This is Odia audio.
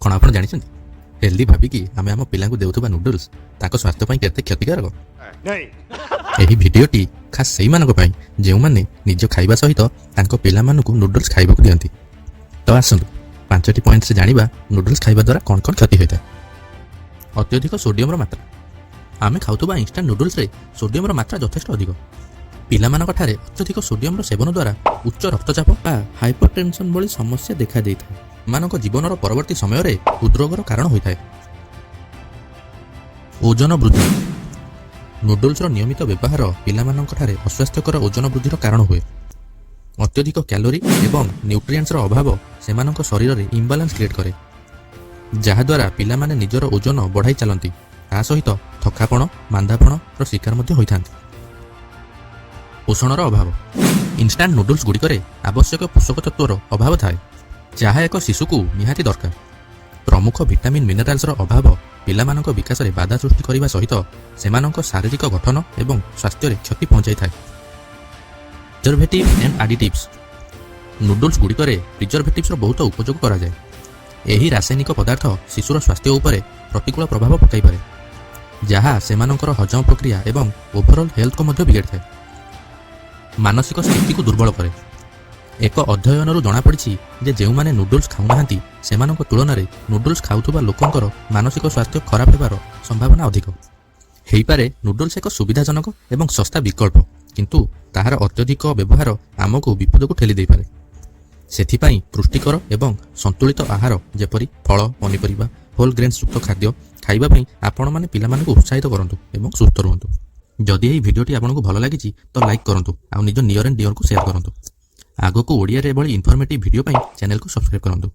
କ'ଣ ଆପଣ ଜାଣିଛନ୍ତି, ହେଲ୍ଦି ଭାବିକି ଆମେ ଆମ ପିଲାଙ୍କୁ ଦେଉଥିବା ନୁଡଲ୍ସ ତାଙ୍କ ସ୍ୱାସ୍ଥ୍ୟ ପାଇଁ କେତେ କ୍ଷତିକାରକ? नहीं। ଏହି ଭିଡ଼ିଓଟି ଖାସ୍ ସେଇମାନଙ୍କ ପାଇଁ, ଯେଉଁମାନେ ନିଜ ଖାଇବା ସହିତ ତାଙ୍କ ପିଲାମାନଙ୍କୁ ନୁଡଲ୍ସ ଖାଇବାକୁ ଦିଅନ୍ତି। ତ ଆସନ୍ତୁ, ପାଞ୍ଚଟି ପଏଣ୍ଟରେ ଜାଣିବା ନୁଡଲ୍ସ ଖାଇବା ଦ୍ୱାରା କ'ଣ କ'ଣ କ୍ଷତି ହୋଇଥାଏ। ଅତ୍ୟଧିକ ସୋଡିୟମର ମାତ୍ରା। ଆମେ ଖାଉଥିବା ଇନଷ୍ଟାଣ୍ଟ ନୁଡଲ୍ସରେ ସୋଡିୟମର ମାତ୍ରା ଯଥେଷ୍ଟ ଅଧିକ। ପିଲାମାନଙ୍କ ଠାରେ ଅତ୍ୟଧିକ ସୋଡିୟମର ସେବନ ଦ୍ୱାରା ଉଚ୍ଚ ରକ୍ତଚାପ ବା ହାଇପରଟେନସନ୍ ଭଳି ସମସ୍ୟା ଦେଖାଦେଇଥାଏ। ଏମାନଙ୍କ ଜୀବନର ପରବର୍ତ୍ତୀ ସମୟରେ ହୃଦରୋଗର କାରଣ ହୋଇଥାଏ। ଓଜନ ବୃଦ୍ଧି। ନୁଡଲ୍ସର ନିୟମିତ ବ୍ୟବହାର ପିଲାମାନଙ୍କଠାରେ ଅସ୍ୱାସ୍ଥ୍ୟକର ଓଜନ ବୃଦ୍ଧିର କାରଣ ହୁଏ। ଅତ୍ୟଧିକ କ୍ୟାଲୋରି ଏବଂ ନ୍ୟୁଟ୍ରିଏଣ୍ଟସର ଅଭାବ ସେମାନଙ୍କ ଶରୀରରେ ଇମ୍ବାଲାନ୍ସ କ୍ରିଏଟ୍ କରେ, ଯାହାଦ୍ୱାରା ପିଲାମାନେ ନିଜର ଓଜନ ବଢ଼ାଇ ଚାଲନ୍ତି। ତା ସହିତ ଥକାପଣ, ମାନ୍ଦାପଣର ଶିକାର ମଧ୍ୟ ହୋଇଥାନ୍ତି। ପୋଷଣର ଅଭାବ। ଇନଷ୍ଟାଣ୍ଟ ନୁଡଲ୍ସ ଗୁଡ଼ିକରେ ଆବଶ୍ୟକ ପୋଷକ ତତ୍ତ୍ୱର ଅଭାବ ଥାଏ, ଯାହା ଏକ ଶିଶୁକୁ ନିହାତି ଦରକାର। ପ୍ରମୁଖ ଭିଟାମିନ୍, ମିନେରାଲ୍ସର ଅଭାବ ପିଲାମାନଙ୍କ ବିକାଶରେ ବାଧା ସୃଷ୍ଟି କରିବା ସହିତ ସେମାନଙ୍କ ଶାରୀରିକ ଗଠନ ଏବଂ ସ୍ୱାସ୍ଥ୍ୟରେ କ୍ଷତି ପହଞ୍ଚାଇଥାଏ। Preservative and ଆଡିଟିଭ୍ସ। ନୁଡଲ୍ସ ଗୁଡ଼ିକରେ ପ୍ରିଜରଭେଟିଭ୍ସର ବହୁତ ଉପଯୋଗ କରାଯାଏ। ଏହି ରାସାୟନିକ ପଦାର୍ଥ ଶିଶୁର ସ୍ୱାସ୍ଥ୍ୟ ଉପରେ ପ୍ରତିକୂଳ ପ୍ରଭାବ ପକାଇପାରେ, ଯାହା ସେମାନଙ୍କର ହଜମ ପ୍ରକ୍ରିୟା ଏବଂ ଓଭରଅଲ୍ ହେଲ୍ଥକୁ ମଧ୍ୟ ବିଗାଡ଼ିଥାଏ। ମାନସିକ ସ୍ଥିତିକୁ ଦୁର୍ବଳ କରେ। ଏକ ଅଧ୍ୟୟନରୁ ଜଣାପଡ଼ିଛି ଯେ ଯେଉଁମାନେ ନୁଡଲ୍ସ ଖାଉନାହାନ୍ତି, ସେମାନଙ୍କ ତୁଳନାରେ ନୁଡଲ୍ସ ଖାଉଥିବା ଲୋକଙ୍କର ମାନସିକ ସ୍ୱାସ୍ଥ୍ୟ ଖରାପ ହେବାର ସମ୍ଭାବନା ଅଧିକ ହେଇପାରେ। ନୁଡଲ୍ସ ଏକ ସୁବିଧାଜନକ ଏବଂ ଶସ୍ତା ବିକଳ୍ପ, କିନ୍ତୁ ତାହାର ଅତ୍ୟଧିକ ବ୍ୟବହାର ଆମକୁ ବିପଦକୁ ଠେଲି ଦେଇପାରେ। ସେଥିପାଇଁ ପୁଷ୍ଟିକର ଏବଂ ସନ୍ତୁଳିତ ଆହାର, ଯେପରି ଫଳ, ପନିପରିବା, ହୋଲ୍ ଗ୍ରେନ୍ସ ଯୁକ୍ତ ଖାଦ୍ୟ ଖାଇବା ପାଇଁ ଆପଣମାନେ ପିଲାମାନଙ୍କୁ ଉତ୍ସାହିତ କରନ୍ତୁ ଏବଂ ସୁସ୍ଥ ରୁହନ୍ତୁ। ଯଦି ଏହି ଭିଡ଼ିଓଟି ଆପଣଙ୍କୁ ଭଲ ଲାଗିଛି, ତ ଲାଇକ୍ କରନ୍ତୁ ଆଉ ନିଜ ନିୟର ଆଣ୍ଡ ଡିୟରକୁ ସେୟାର କରନ୍ତୁ। ଆଗକୁ ଓଡ଼ିଆରେ ଏଭଳି ଇନଫର୍ମେଟିଭ୍ ଭିଡ଼ିଓ ପାଇଁ ଚ୍ୟାନେଲକୁ ସବସ୍କ୍ରାଇବ୍ କରନ୍ତୁ।